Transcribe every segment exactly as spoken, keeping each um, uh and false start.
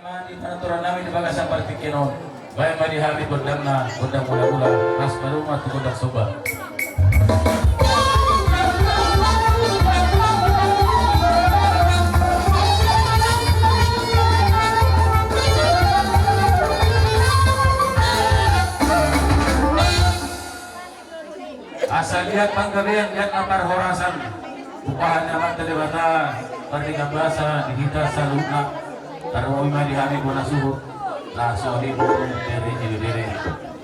Di panaturan nami di bagasan partingkian on, baen ma di hami gondangna, gondang mula-mula, ras ma tu gondang somba. Asa liat panggabean, liat ma parhorasan. Hupasahat ni Amanta Debata pardenggan basa di hita saluhutna. Tarlumobi ma di hami bona suhut na so hibere ibebere.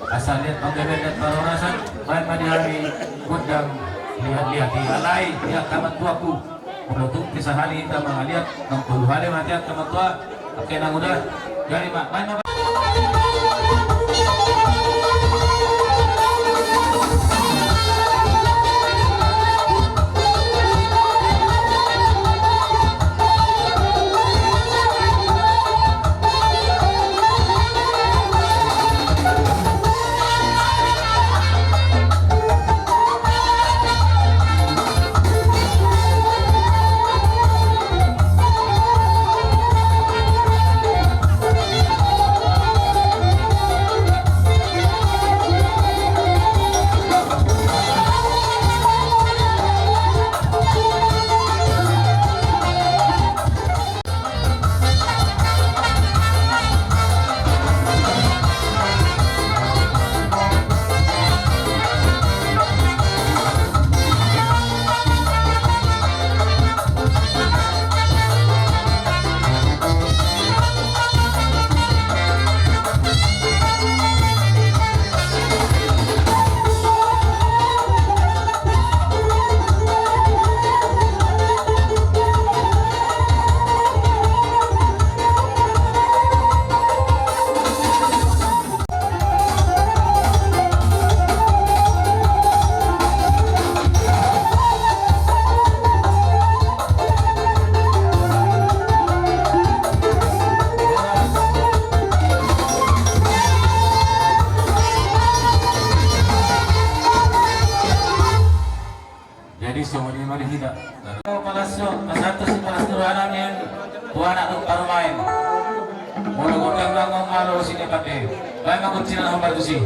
Asa liat panggabean, liat parhorasan, baen ma di hami gondang liat-liat i, alai di angka amangtuaku. Molo tung pe sahali hita mangaliat, nang tolu hali ma hita amangtua. Oke, nang uda. Jadi, ma, main ma. Jadi songon i ma di hita. Palas, pasahat tu si palas ni roha nami tu anak dohot parumaen. Molo gondang nang on malo si nepate. Baen ma kuncina na hombar tusi.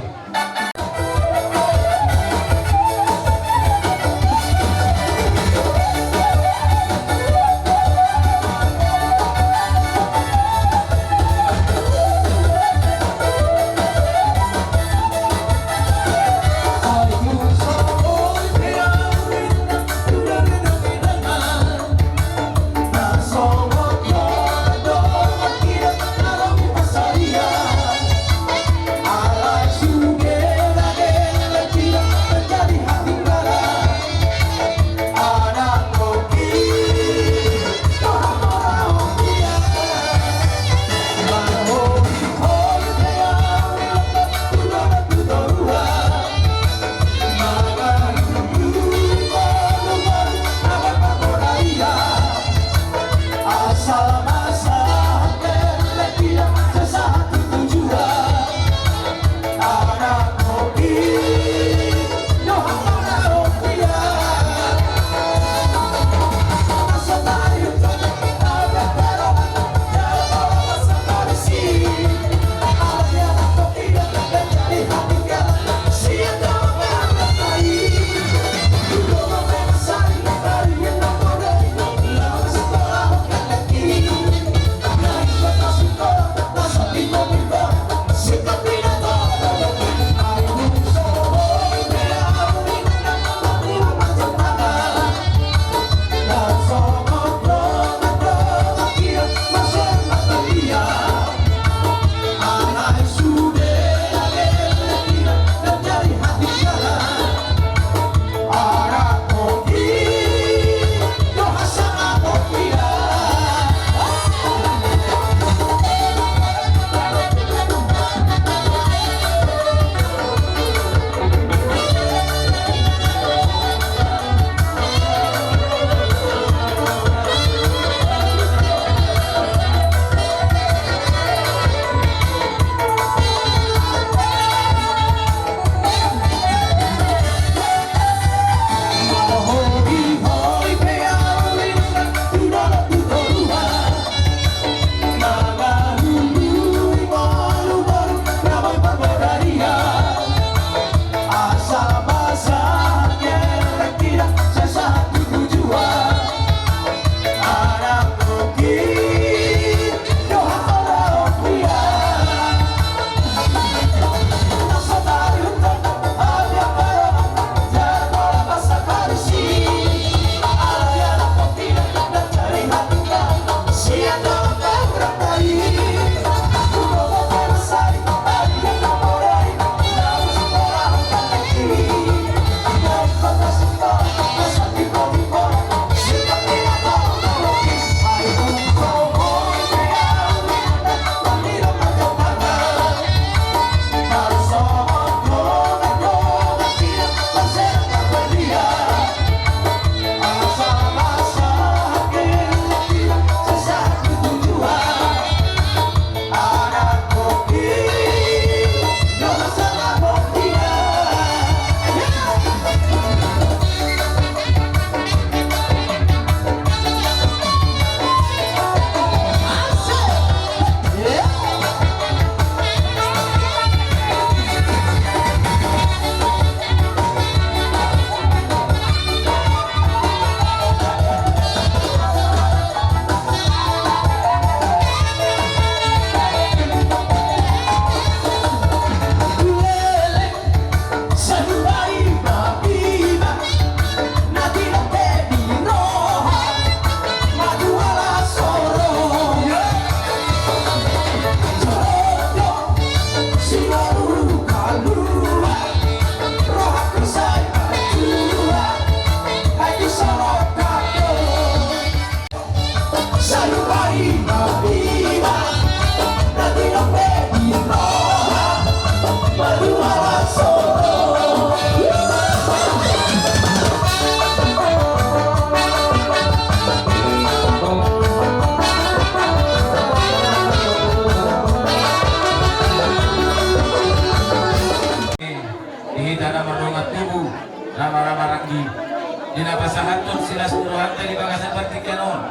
Sahathon silas ni rohanta di bagasan partingkian on,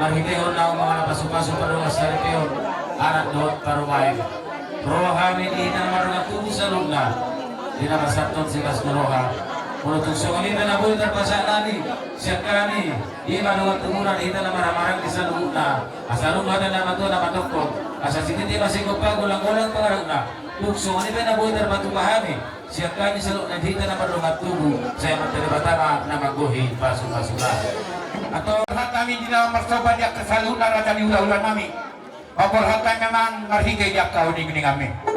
marhitehon naung mangalap pasupasu pardongansaripeon, anak dohot parumaen. Ro hami di hita na mardongan tubu saluhutna, di na marsahathon silas ni roha. Molo tung songon i pe na boi tarpasahat nami sian hami, i ma dongan tubuna di hita na marhahamaranggi saluhutna. Asa adong do hata ni natuatua na matokhon, asa sititi ma sigompa, golanggolang pangarahutna. Tung songon i pe na boi tarpatupa hami sian hami saluhutna di hita na mardongan tubu, sai Amanta Debata ma na manggohi pasupasuna. Antong, borhat hami di na marsomba di angka saluhutna raja ni hulahula nami. Borhat hami memang marhite di angka uninguninganmi.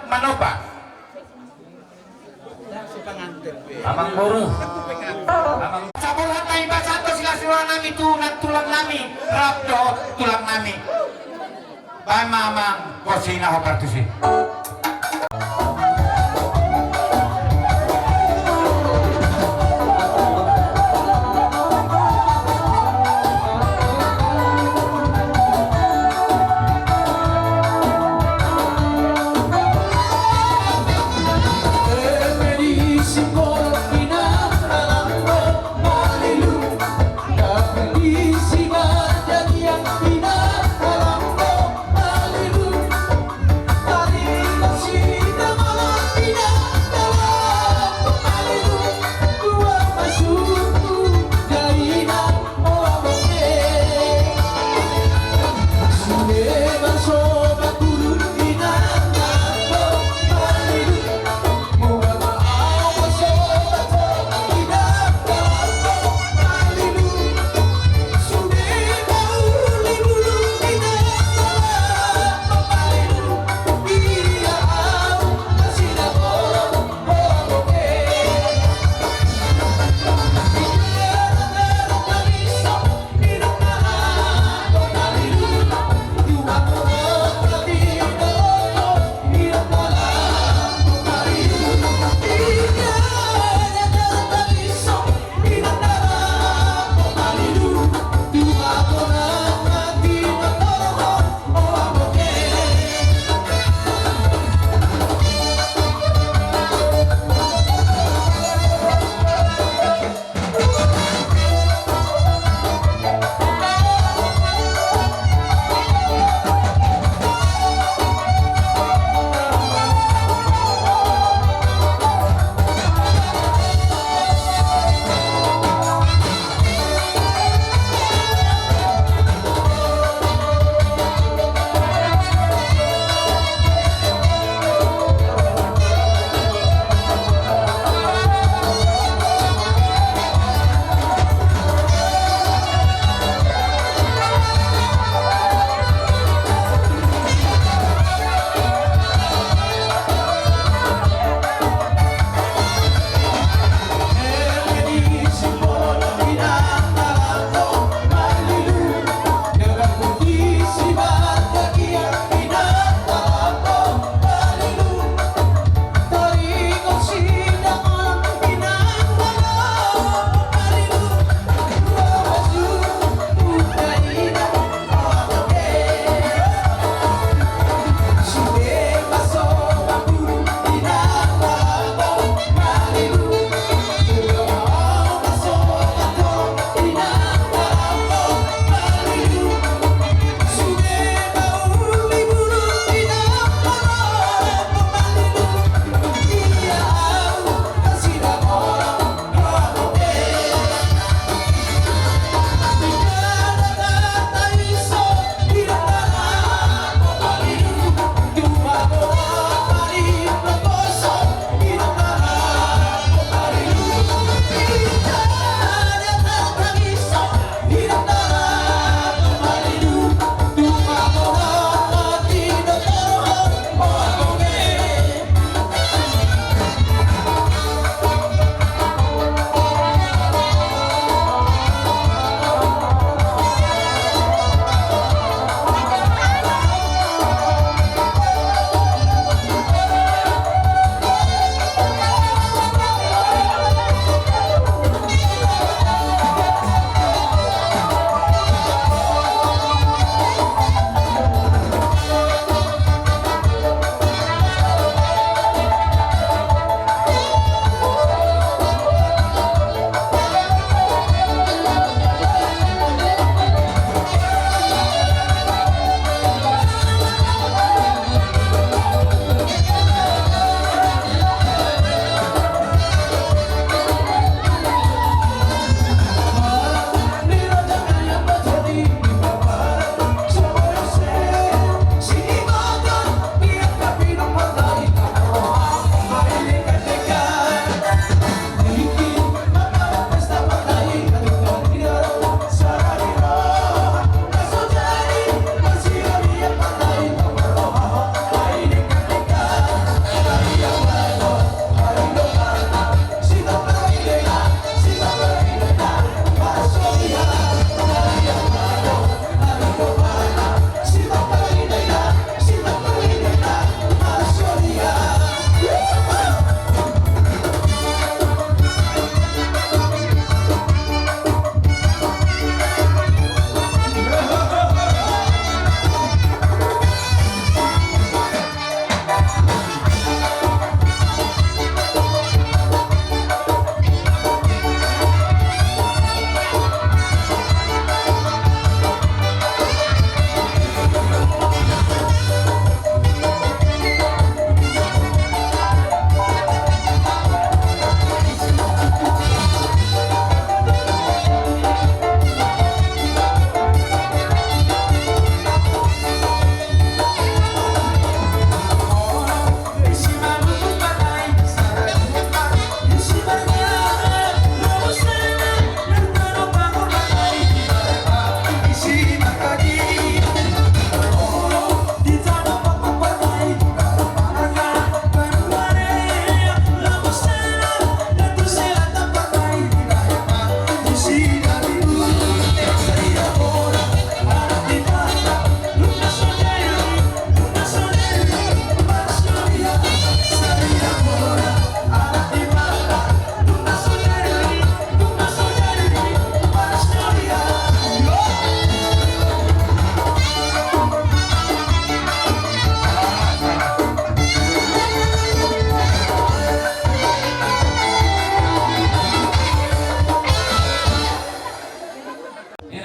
Manopa. Amang boru. Amang. Sahat hami pasahathon silas ni roha nami tu nantulang nami, rap dohot tulang nami. Baen ma amang, porsi na hombar tusi.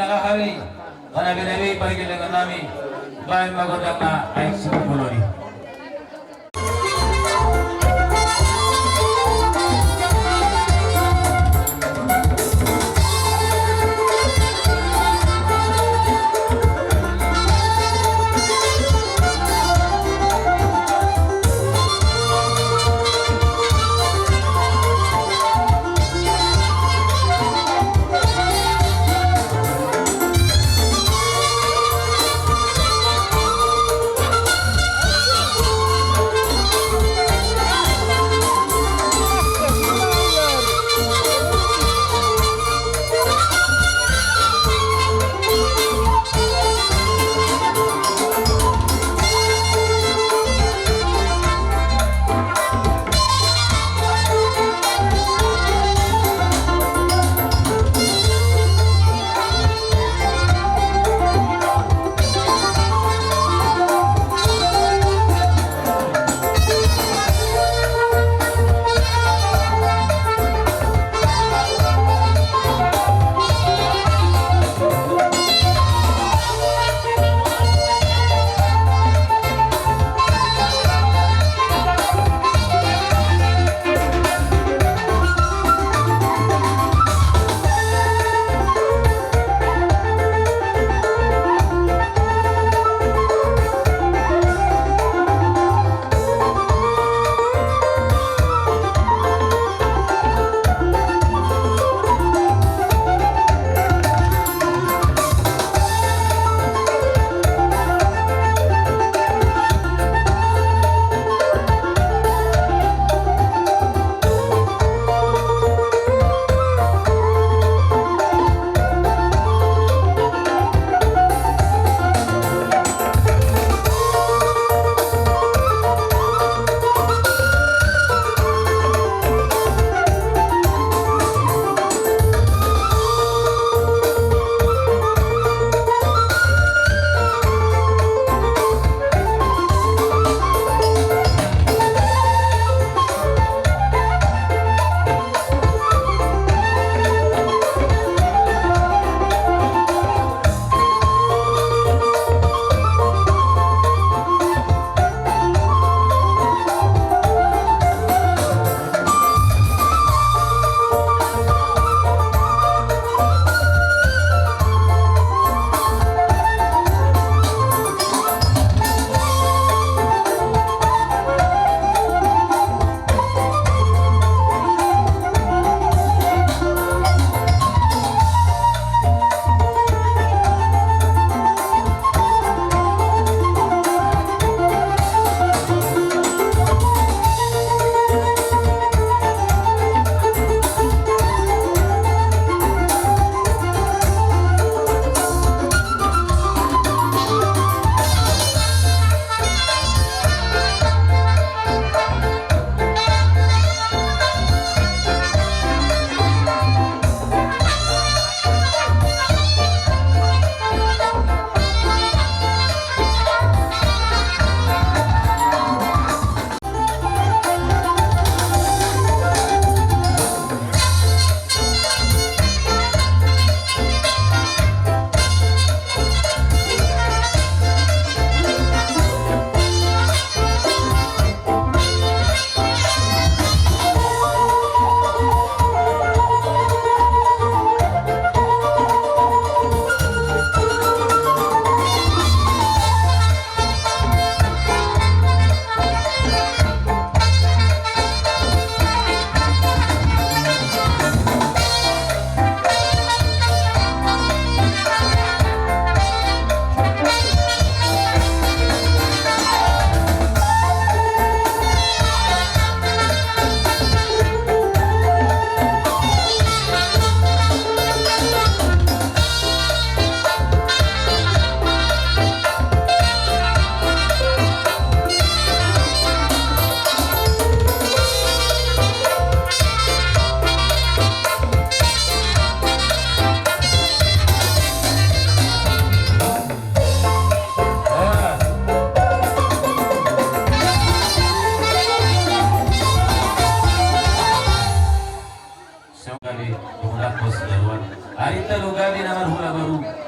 Hami, manabi-nabi pargellengan nami, baen ma gondang na aek sipulpul on i.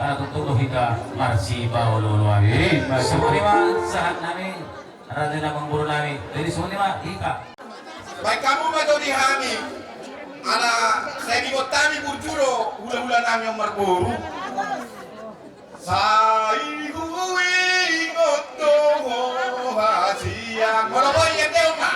Ala tutu do hita marsipaolooloan. Songon i ma sahat nami, raja nami, boru nami. Jadi songon i ma hita. Baen hamu ma jo di hami. Ala sai diingot hami burju do hulahula nami on marboru. Sai huingot do ho hasian. Molo boi, ende ma.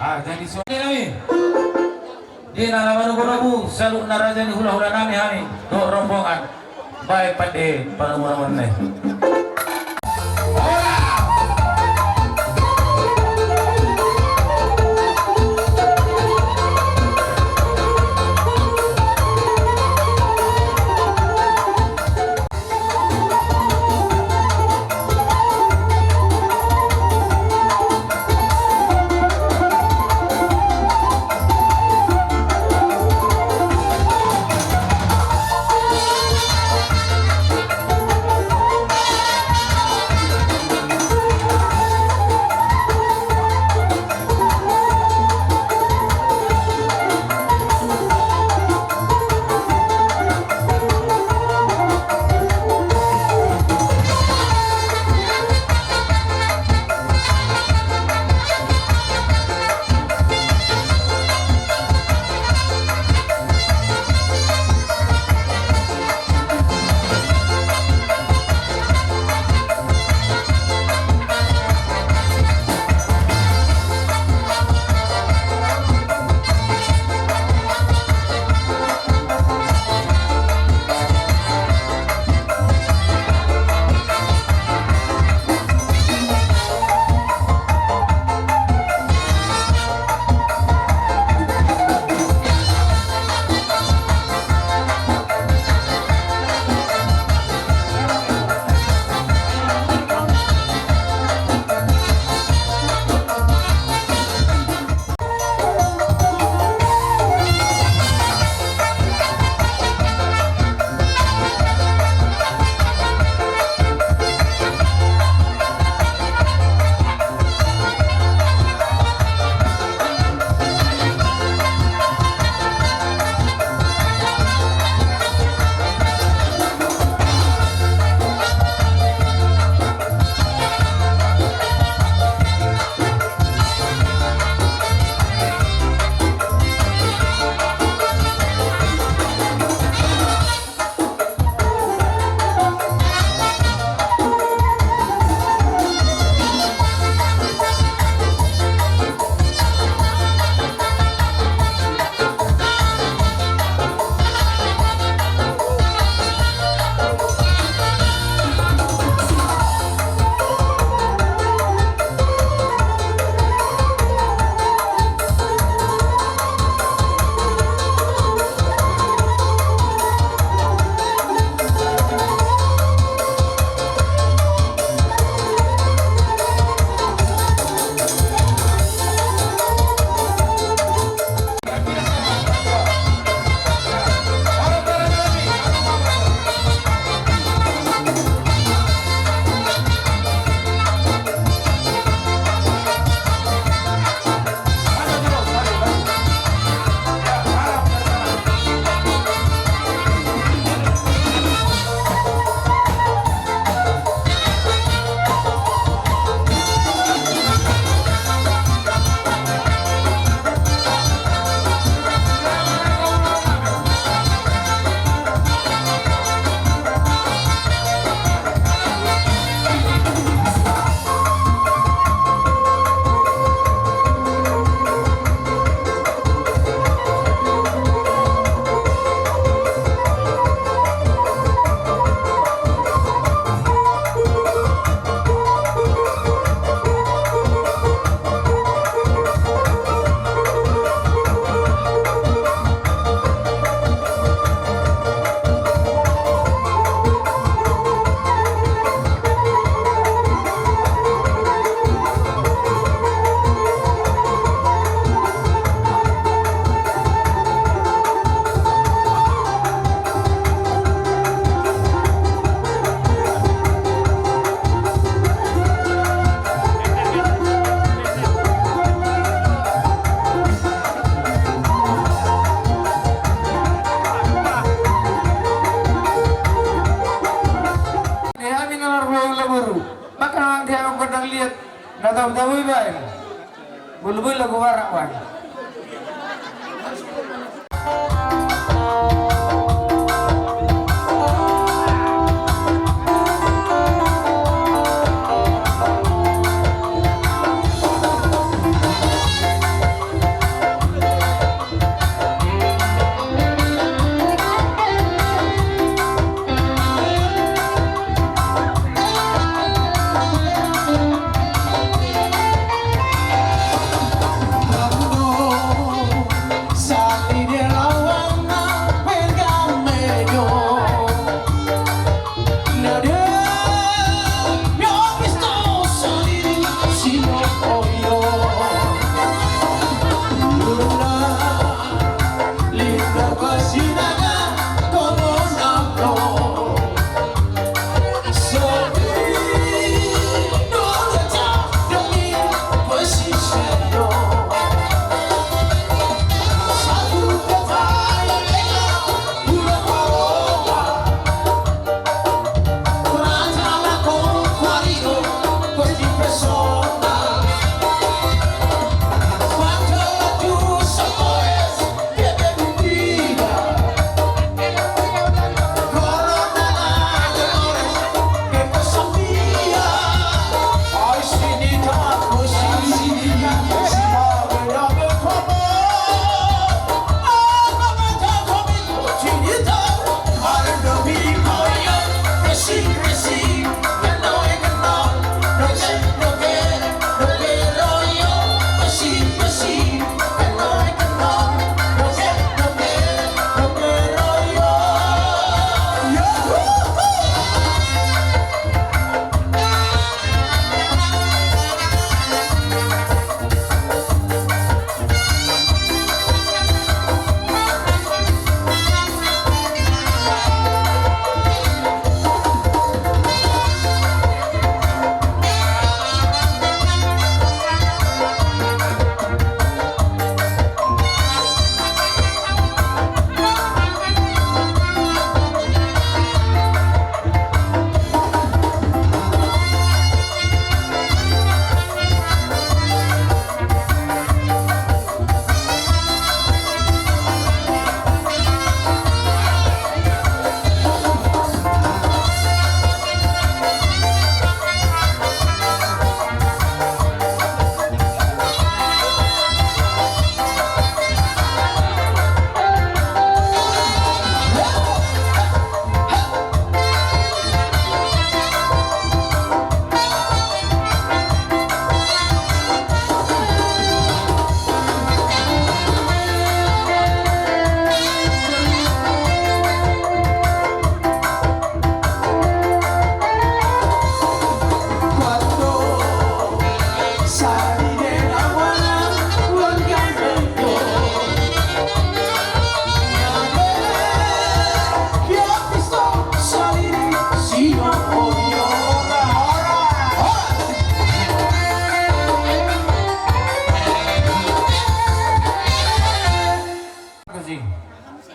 Ah, jadi so-, di na manogunogu saluhutna raja ni hulahula nami hami dohot rombongan. Baen pande panogunoguon i. Ndang liat na tabo-tabo i baen. Bulbul lagu barak baen.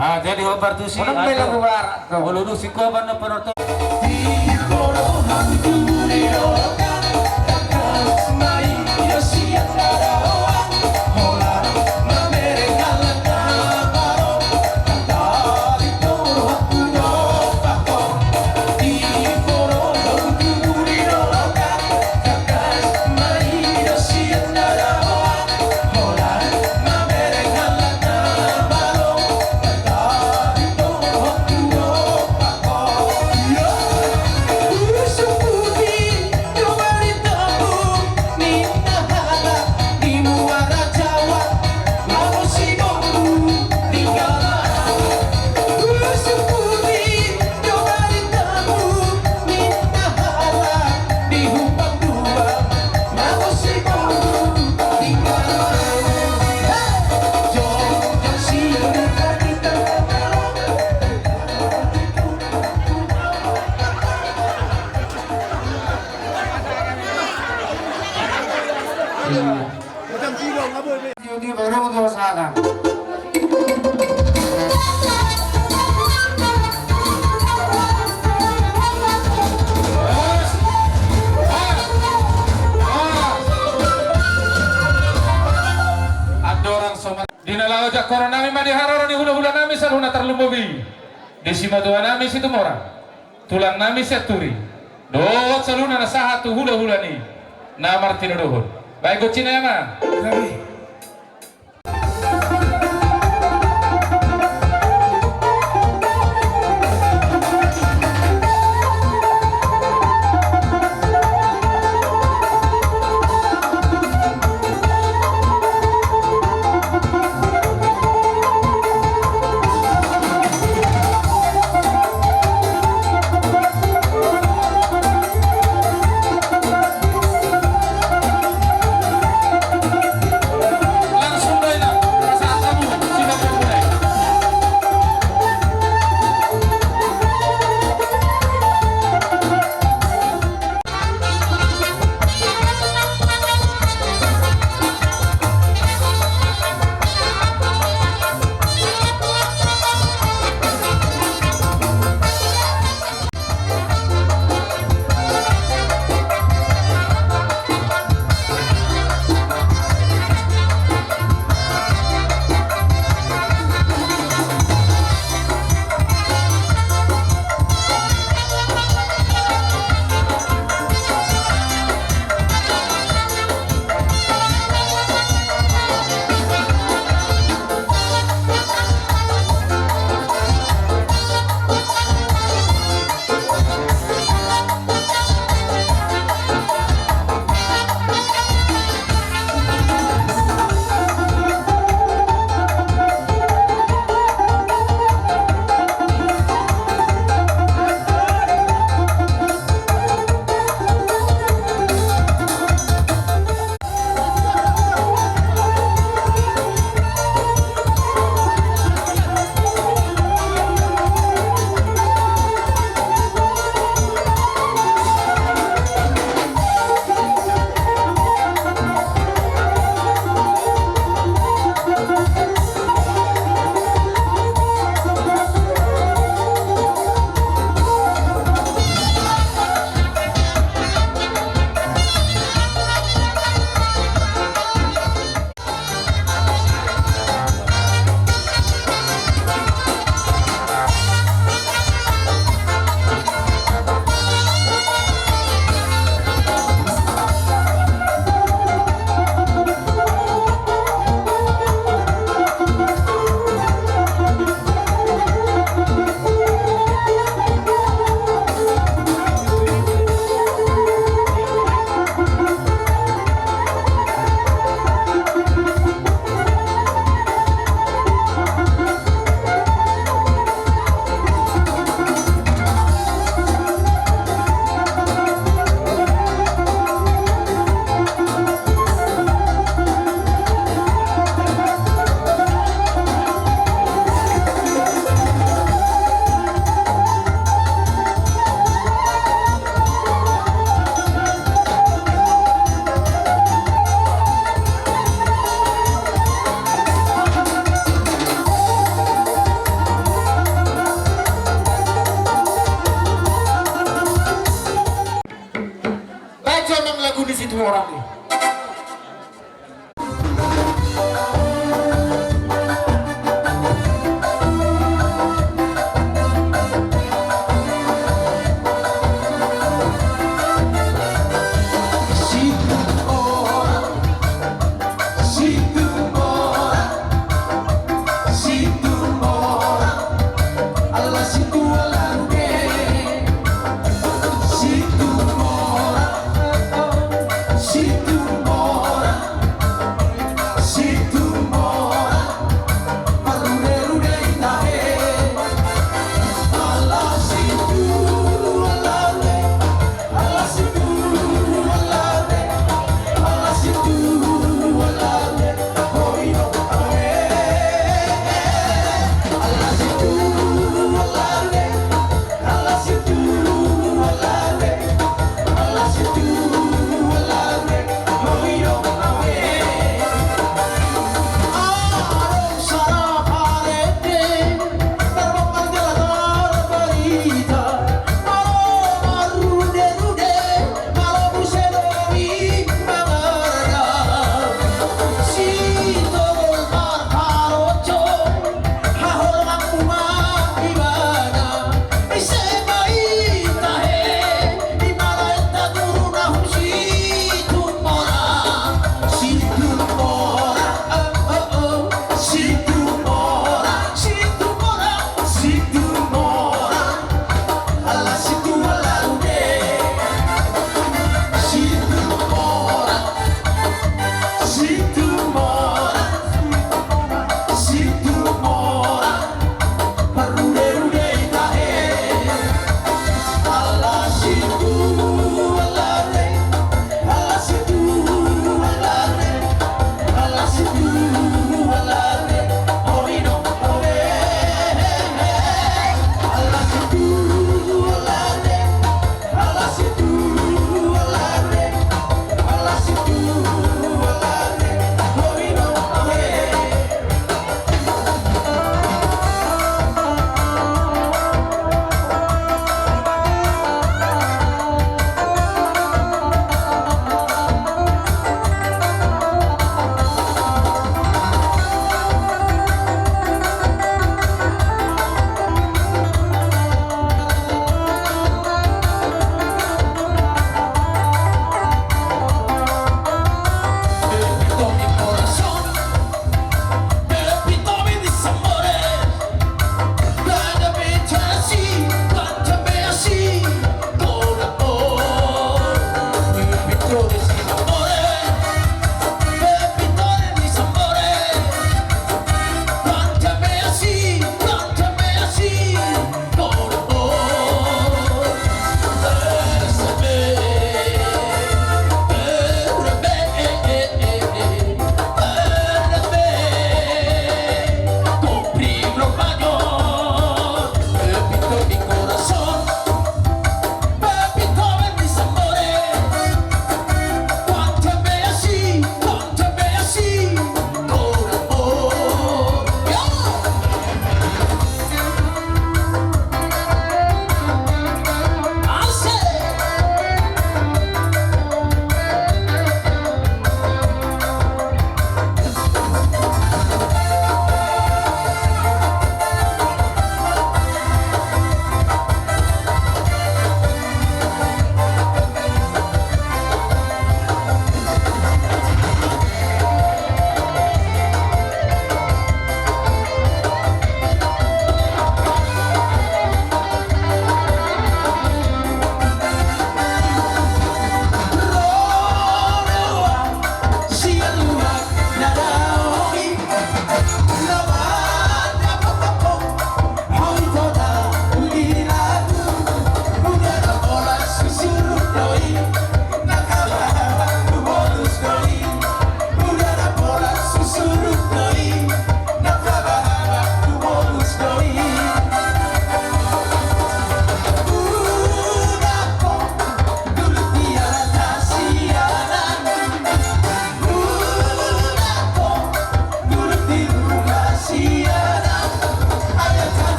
Ah, jadi hombar tusi. Unang bela bubar. Molo dung singkopan na panortor. Horong nami ma di haroro ni hula-hula nami saluhutna Tarlumobi, di simatua nami Situmorang, tulang nami Sianturi, dohot saluhutna na sahat tu hula-hula ni na martinodohon. Baen gonsi na, Ama. Baca nang lagu ni Situmorang i.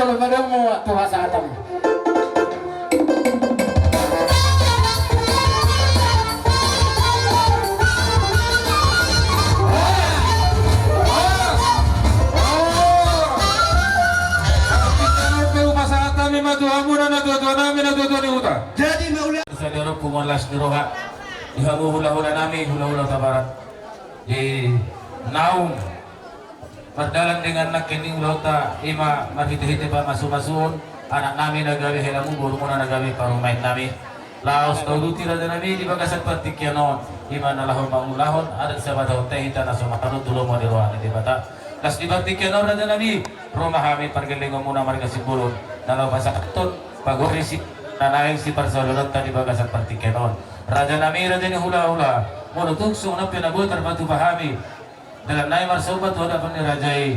Tolu madomu waktu pasahaton. Pasahat nami ma tu hamuna, natuatua nami, natuatua ni huta. Jadi mauliate. Sadari on punguan las ni roha di hamu hulahula nami, hulahula Hutabarat. Di naung mardalan dengan nangkin ni ulaonta, ima marhitehite pamasumasuon anak nami na gabe helamu, borumuna na gabe parumaen nami. Laos tauduti raja nami di bagasan partingkian on, ima na laho mangulahon adat Sabataonta hita na so manganon tu lomo ni roha ni Debata. Las di partingkian on raja nami, ro ma hami pargellengonmuna marga Simbolon na laho pasahathon pagori si na naeng siparsaulionta di bagasan partingkian on. Raja nami, raja ni hulahula, molo tung songon on pe na boi tarpatupa hami dalan nami marsomba tu hadapan ni raja i,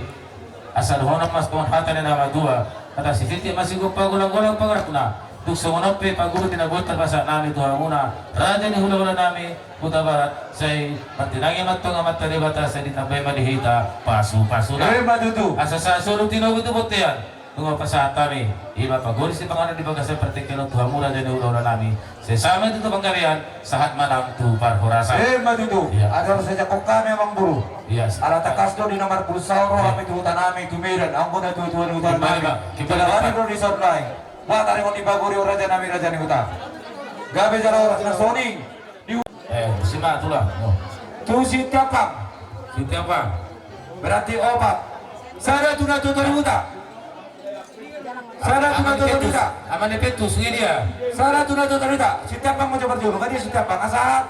asa dohonon ma songon hata ni na matua: Hata sititi ma sigompa, golanggolang pangarahutna. Tung songon on pe pagori na boi tarpasahat nami tu hamuna, raja ni hulahula nami Hutabarat, sai martinangi ma antong Amanta Debata, sai ditambai ma di hita pasupasuna. Ima tutu. Asa sahat solu tinogu tu bontean. Nunga pasahat hami, ima pagori sipanganon di bagasan partingkian on tu hamu raja ni hulahula nami. Sai sahat ma tutu panggabean, sahat ma nang tu parhorasan. Ima tutu. Ia. Adong saja kok hami amangboru. Ia. Ala tangkas do di na marpulsa on ro hami tu huta nami tu Medan, anggo natuatua ni huta nami. Ima, ima. Jala hami do di saut lae. Boha taringot ni pagori on raja nami, raja ni huta? Gabe jala horas na songon i. Eh, si ma tulang. Oh. Tu Sitiapang. Sitiapang. Berarti opat. Sada tu natuatua ni huta. Sada tu natuatua ni huta. Ama ni Petrus, ini dia. Sada tu natuatua ni huta. Sitiapang ma jo parjolo, kan dia Sitiapang. Asa.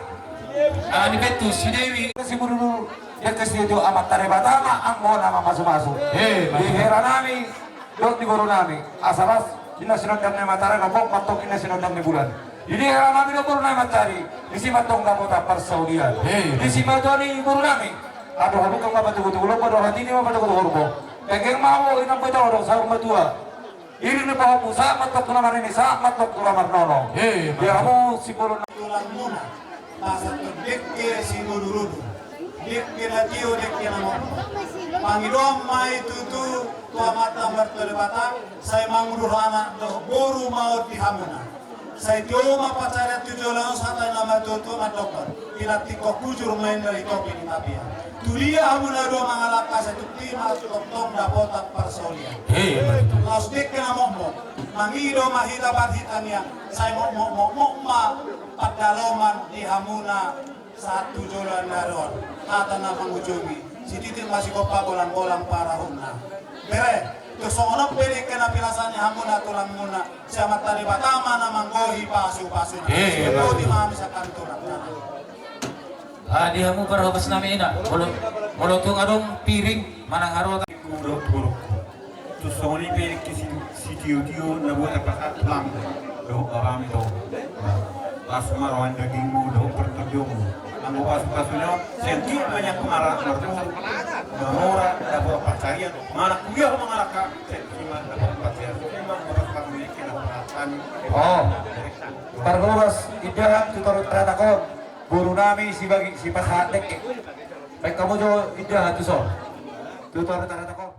Ama ni Petrus, si Dewi. Si Muduru, dia ke situ Amanta Debata ma anggo na mamasumasu. Eh, di hela nami. Dohot di boru nami, asa las di na sinondang ni matara, gok mantong di na sinondang ni bulan. Di hela nami dohot boru nami mansari, disi mantong dapotan parsaulian. Hei. Disi ma tuan i boru nami. Adong adong ma patugutugu lombo, adong hatini ma patugutugu horbo. Penggeng ma hamu inang beta, adong saur matua. Iring ni pahompu, sahat mantong tu na marnini, sahat mantong tu na marnono. Hei. Di hamu Simbolon. Tulangmuna. Pasahat tu dengke simudurudur, dengke na tio, dengke na mompo. Pangidoan ma i tutu tu Amanta Martua Debata, sai mangudur anak dohot boru ma on di hamuna. Sai tio ma pansarian tu joloan on, hata ni na matuatua mandok: Pinantikhon hujur ma inna di topi ni tapian. Tu dia hamu na dua mangalangka, sai tung dia ma tongtong dapotan parsaulian. Hei, ima tutu. Laos dengke na mokmok, mangido ma hita parhitean i, sai mokmok, mokmok ma pandaloman di hamuna sahat tu joloan ni ari on. Hata na mangujungi: Sititi ma sigompa, golanggolang pangarahutna. Bere, tung songon on pe dengke na pinasahat ni hamuna tulangmuna, sai Amanta Debata ma na manggohi pasupasuna. Eh, iya, boti ma hami sangkan tulang. Ah, di hamu parhohas nami, ina. Molo, molo tung adong piring manang haroro. Dohot borukku. Tung songon i pe dengke si, sitiotio na boi tarpasahat tu hami dohot babami do. Las ma roha ni dagingmu dohot partondionmu. Anggo pasupasuna on, sai tung dia ma nian marboru, mamora, dapotan pansarian. Manang kuliah ho mangalangka, sai tung dia ma dapotan pansarian. Ima anggo pasupasuna i, kena pasahat hami. Oh. Parhohas, indahan tu toru taratak on. Boru nami Sibagik, sipasahat dengke. Baen hamu jo indahan tuson. Tu toru taratak on.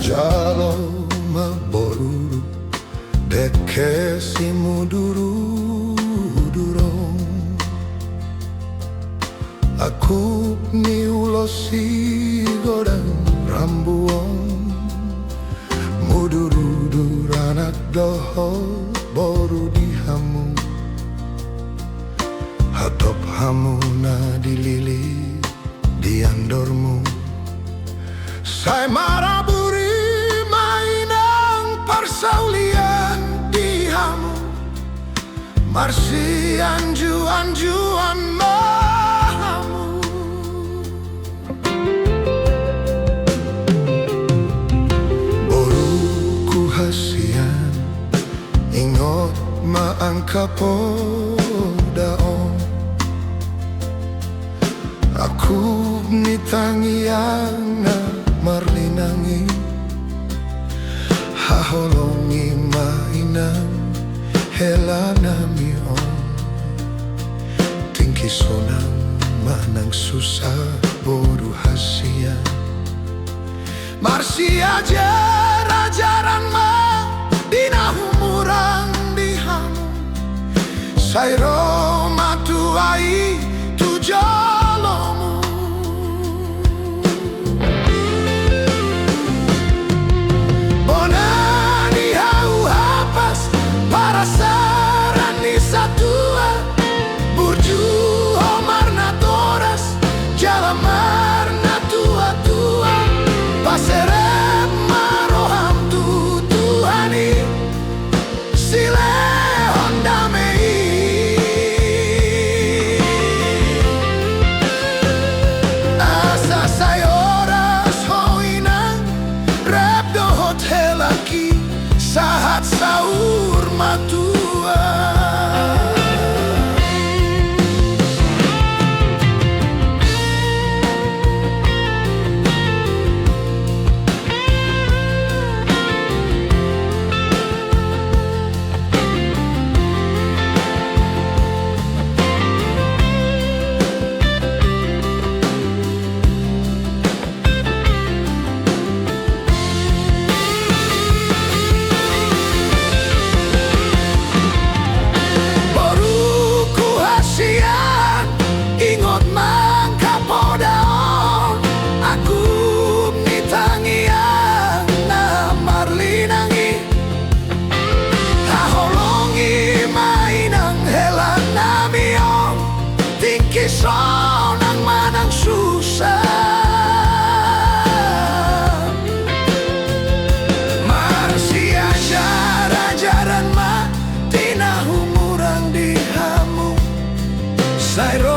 Jalo ma boru, dengke simudurudur on. Akup ni ulos sigodang rambu on, mudurudur anak dohot boru di hamu. Hatop hamu na dililit di andormu, sai maraburi ma inang parsaulian di hamu. Marsianjuanjuan ma hamu. Boruku hasian, Mangkapoda on, angkup ni tangiang na marlinang i, haholongi ma inang hela nami on, tingki sonang manang susa boru hasian. Marsiajarajaran ma di na humurang di hamu, sai ro ma tua i tu jolomu. Bona ni hau hapas parasaran ni satua, burju ho marnatoras jala marnatuatua, paserep ma roham tu Tuhan i, silehon dame i. Asa sai horas ho inang, rap dohot helangki, sahat saur matua. Boruku hasian, ingot mangkapoda on, angkup ni tangiang na marlinang i, haholongi ma inang hela nami on, tingki sonang manang susa. Marsiajarajaran ma di na humurang di hamu, sai ro